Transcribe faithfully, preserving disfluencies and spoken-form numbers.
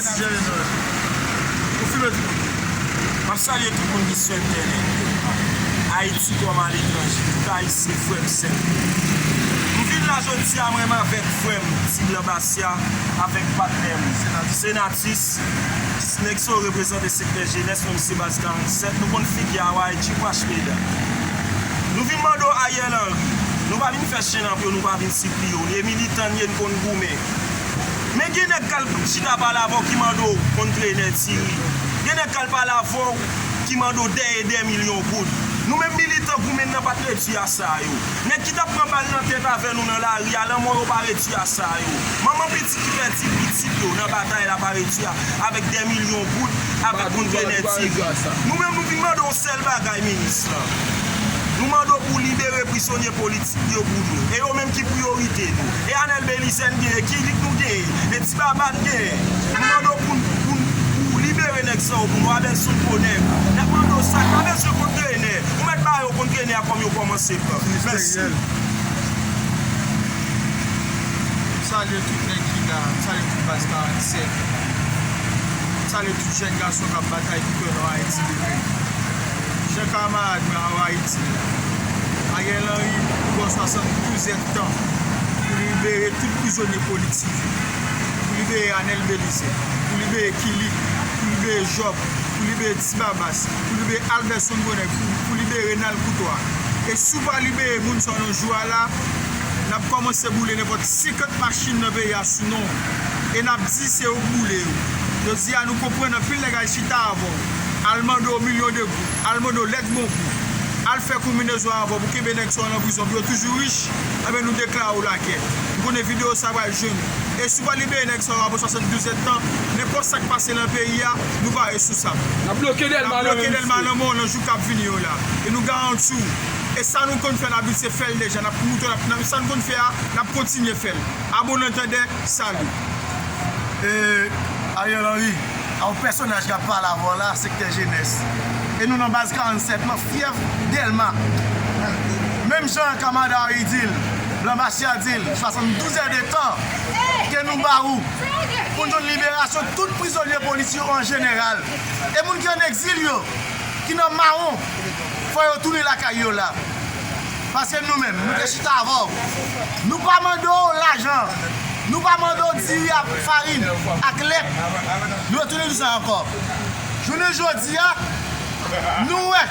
Mèsi, Jean Renold. Pou filo di kote. M ap salye tout moun ki sou entènèt yo. Ayiti kòm aletranje, tout Ayisyen, frè m, sè m. M vin la jodi a, mwen menm avèk frè m, Ti Blan Basya, avèk patnè m, Senatus. Nèg sa yo reprezante sektè jenès, mwen se baz karannsèt. Nou konn figi a Y G Wash Medan. Nou vin mande w Ariel Henry. Nou pa vin fè chen nan pye w, nou pa vin sipliye w. Li e militan, li e n konn goumen. Men gen nèg k al chita pale avè w ki mande w konn trenè tire. Gen nèg k al pale avè w ki mande w dèyè dè milyon goud. Nou menm militan goumen nan pa t redui a sa yo. Nèg ki t ap pran bal nan tèt avè nou nan lari a, lanmò yo pa redui a sa yo. Manman pitit ki pèdi pitit yo nan batay la pa redui a avèk dè milyon goud, avèk konn trenè tire. Nou menm nou vin mande yon sèl bagay, minis lan. Nou mande w pou w libere prizonye politik yo pou nou. E yo menm ki priyorite nou. E Anèl Belize n genyen, Kilik nou genyen, e Ti Baba n genyen. Nou mande w pou, pou, pou libere nèg sa yo pou nou, Abelson Gwo Nèg. N ap mande w sa, n pa bezwen konn trenè. Ou mèt ba yo konn trenè a kòm yo kòmanse pran. Mèsi. M salye tout nèg ki la, m salye tout baz karannsèt. M salye tout jèn gason k ap batay pou ke non Ayiti leve. Jan kamarad mwen an Ayiti, Ariel Henry pran swasanndouz èdtan pou libere tout prizonye politik yo, pou libere Anèl Belize, pou libere Kilik, pou libere Jòb, pou libere Ti Babas, pou libere Alvèson Gwo Nèg, pou, pou libere Renald Koutwa. E si w pa libere moun sa yo nan jou a la, n ap kòmanse boule nenpòt senkant machin nan peyi a sou non w. E n ap di se ou k boule yo. Jodi a, nou konprann anpil nèg al chita avè w, al mande w milyon de goud, al mande w lèt bon kou, al fè konbinezon avè w pou kenbe nèg sa yo nan prizon, pou yo toujou rich, enben nou deklare w lagè. Nou konnen videyo sa pral jwenn ou. E si w pa libere nèg sa yo apre swasanndouz èdtan, nenpòt sa k pase nan peyi a, nou pare sou sa. N ap bloke Dèlma nan men w nan jou k ap vini yo la. E nou garanti w. E sa nou konn fè, n ap di se fè l deja. N ap mouton, n ap, n ap, sa nou konn fè a, n ap kontinye fè l. Abòne, tande, sali. E Ariel Henry, a yon pèsonaj k ap pale avè w la, sektè jenès. E nou nan baz karannsèt, nan fyèf Dèlma. Menm jan kamarad Henry di l, Blan Basya di l, swasanndouz èdtan ke nou ba ou pou n jwenn liberasyon tout prizonye politik yo an jeneral. E moun ki ann egzil yo, ki nan mawon, fò yo tounen lakay yo la. Paske nou menm, nou te chita avè w. Nou pa mande w lajan. Nou pa mande w diri ak farin, ak lèt. Nou retounen di sa ankò. Jounen jodi a, nou wè